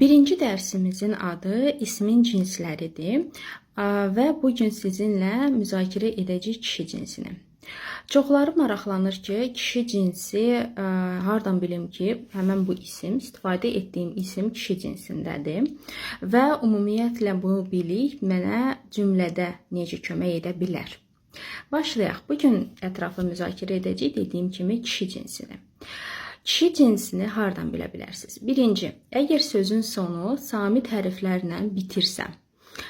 Birinci dərsimizin adı ismin cinsləridir və bu gün sizinlə müzakirə edəcəyik kişi cinsini. Çoxları maraqlanır ki, kişi cinsi hardan bilim ki, həmin bu isim, istifadə etdiyim isim kişi cinsindədir və ümumiyyətlə bu bilik mənə cümlədə necə kömək edə bilər? Başlayaq. Bu gün ətraflı müzakirə edəcəyik dediyim kimi kişi cinsini. Kişi cinsini hardan bilə bilərsiniz? Birinci, əgər sözün sonu samit hərflərlə bitirsə,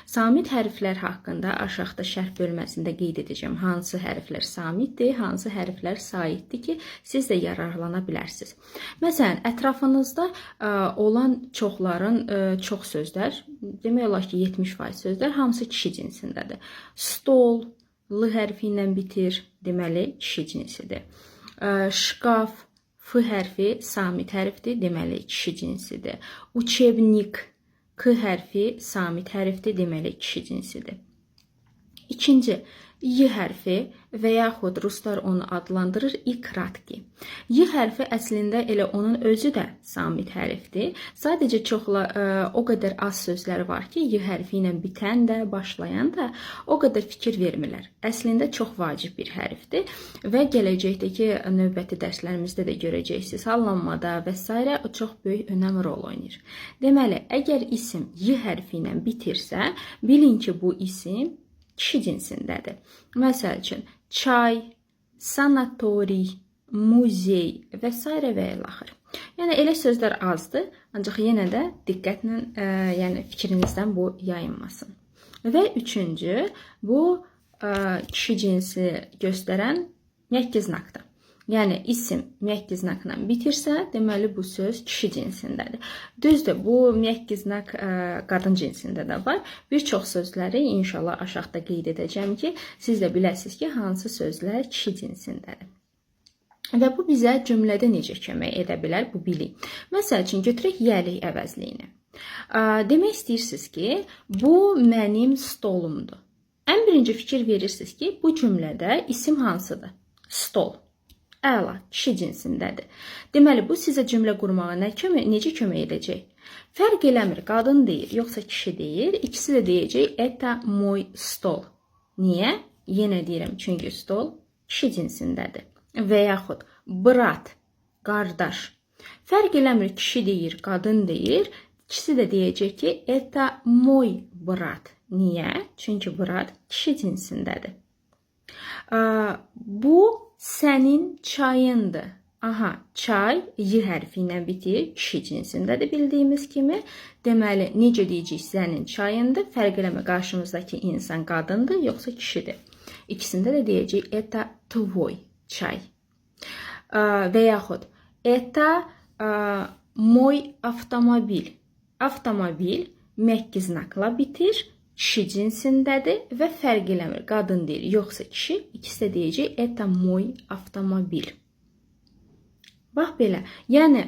samit hərflər haqqında aşağıda şərh bölməsində qeyd edəcəm. Hansı hərflər samitdir, hansı hərflər saitdir ki, siz də yararlana bilərsiniz. Məsələn, ətrafınızda olan çoxların çox sözlər, demək olar ki, 70% sözlər hamısı kişi cinsindədir. Stol, L hərfi ilə bitir, deməli kişi cinsidir. Şkaf, F hərfi samit hərfdir, deməli kişi cinsidir. Учебник, K hərfi samit hərfdir, deməli kişi cinsidir. İkinci, Y hərfi və yaxud ruslar onu adlandırır и кратки. Y hərfi əslində elə onun özü də samit hərfdir. Sadəcə çoxla o qədər az sözlər var ki, Y hərfi ilə bitən də, başlayan da o qədər fikir vermirlər. Əslində çox vacib bir hərfdir və gələcəkdəki növbəti dərslərimizdə də görəcəksiniz. Hallanmada və s. o çox böyük önəm rol oynayır. Deməli, əgər isim Y hərfi ilə bitirsə, bilin ki, bu isim kişi cinsindədir. Məsəl üçün, çay, sanatoriy, muzey və s. və ilaxır. Yəni elə sözlər azdır, ancaq yenə də diqqətlə, yəni fikrinizdən bu yayınmasın. Və üçüncü, bu kişi cinsi göstərən мягкий знакdır. Yəni isim мягкий znakla bitirsə, deməli bu söz kişi cinsindədir. Düzdür, bu мягкий znak qadın cinsində də var. Bir çox sözləri inşallah aşağıda qeyd edəcəm ki, siz də biləsiniz ki, hansı sözlər kişi cinsindədir. Və bu bizə cümlədə necə kömək edə bilər, bu bilik. Məsəl üçün, götürək yəlik əvəzliyini. Demək istəyirsiniz ki, bu mənim stolumdur. Ən birinci fikir verirsiniz ki, bu cümlədə isim hansıdır? Stol. Əla, kişi cinsindədir. Deməli, bu sizə cümlə qurmağa necə kömək edəcək? Fərq eləmir, qadın deyir, yoxsa kişi deyir, ikisi də deyəcək это мой стол. Niyə? Yenə deyirəm, çünki stol kişi cinsindədir. Və yaxud брат, qardaş. Fərq eləmir, kişi deyir, qadın deyir, ikisi də deyəcək ki, это мой брат. Niyə? Çünki брат kişi cinsindədir. Bu sənin çayındır. Aha, çay Y hərfi ilə bitir, kişi cinsindədir bildiyimiz kimi. Deməli, necə deyəcəyik sənin çayındır? Fərq eləmir, qarşımızdakı insan qadındır, yoxsa kişidir. İkisində də deyəcəyik это твой чай. Və yaxud это мой автомобиль. Avtomobil мягкий znakla bitir, kişi cinsindədir və fərq eləmir. Qadın deyir, yoxsa kişi, ikisi də deyəcək это мой автомобиль. Bax belə. Yəni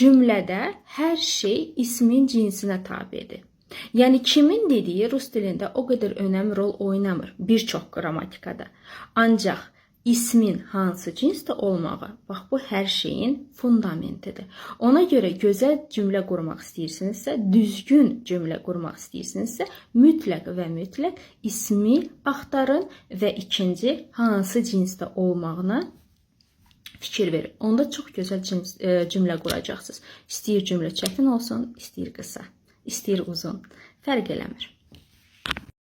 cümlədə hər şey ismin cinsinə tabedir. Yəni kimin dediyi rus dilində o qədər önəm rol oynamır bir çox qrammatikada. Ancaq ismin hansı cinsdə olmağı, bax bu hər şeyin fundamentidir. Ona görə gözəl cümlə qurmaq istəyirsinizsə, düzgün cümlə qurmaq istəyirsinizsə, mütləq və mütləq ismi axtarın və ikinci hansı cinsdə olmağına fikir verin. Onda çox gözəl cümlə quracaqsınız. İstəyir cümlə çətin olsun, istəyir qısa, istəyir uzun. Fərq eləmir.